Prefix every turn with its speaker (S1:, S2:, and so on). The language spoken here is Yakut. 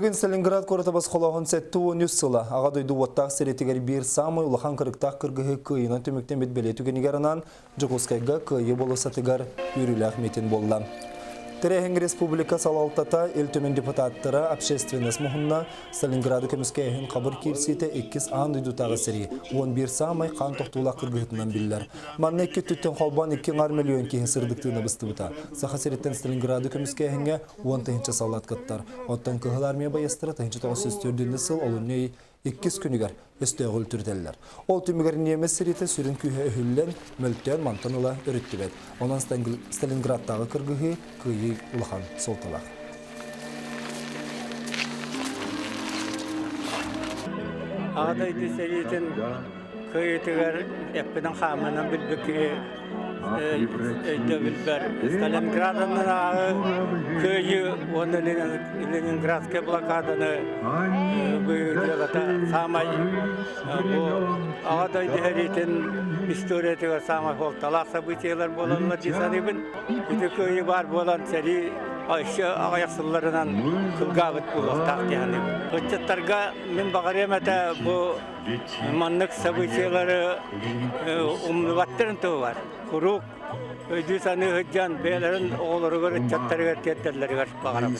S1: Бүгүн Сталинград куората босхолооһун 73 сыла Аҕа дойду уоттаах сэриитигэр биир саамай улахан кырыктаах кыргыһыы кыайыынан түмүктэммит бэлиэ түгэнигэр анаан Дьокуускайга Кыайыы болуоссатыгар үөрүүлээх митинг буолла. Тэрээһиҥҥэ республика салалтата, Ил Түмэн депутаттара, общественность муһунна, Сталинграды көмүскээһин хабыр киирсиитэ иккис аан дойдутааҕы сэрии 11 саамай хаан тохтуулаах кыргыһыытынан биллэр. Манна икки өттүттэн холбоон икки аҥаар мөлүйүөн киһи сырдык тыына быстыбыта. Саха сириттэн Сталинграды көмүскээһиҥҥэ 10 тыһыынча саллаат кыттар. Оттон Кыһыл Армия байыастара 1904 сыл олунньу иккис күнүгэр өстөөҕү үлтүрүтэллэр. Ол түмүгэр немец сэриитэ сүрүн күүһэ өһүллэн, мөлтөөн мантан ыла өрүттүбэт. Онон Сталинградтааҕы кыргыһыы кыайыы улахан суолталаах.
S2: Аҕа дойду сэриитин кыайыытыгар эппинэн-хааммынан билбит киһи өйдөбүлбэр Сталинградынааҕы кыайыы уонна Ленинградскай блокаданы быыһыыр саамай бу Аҕа дойду сэриитин историятыгар саамай суолталаах событиелар буолаллар дии саныыбын. Ити кыайыы баар буолан сэрии өссө аҕыйах сылларынан кылгаабыт буолуохтаах дии саныыбын. Ыччаттарга мин баҕарыам этэ бу маннык событиелары умнубаттарын туһугар куруук өйдүү-саныы сылдьан бэйэлэрин оҕолоругар, ыччаттарыгар тиэрдэллэригэр баҕарабын.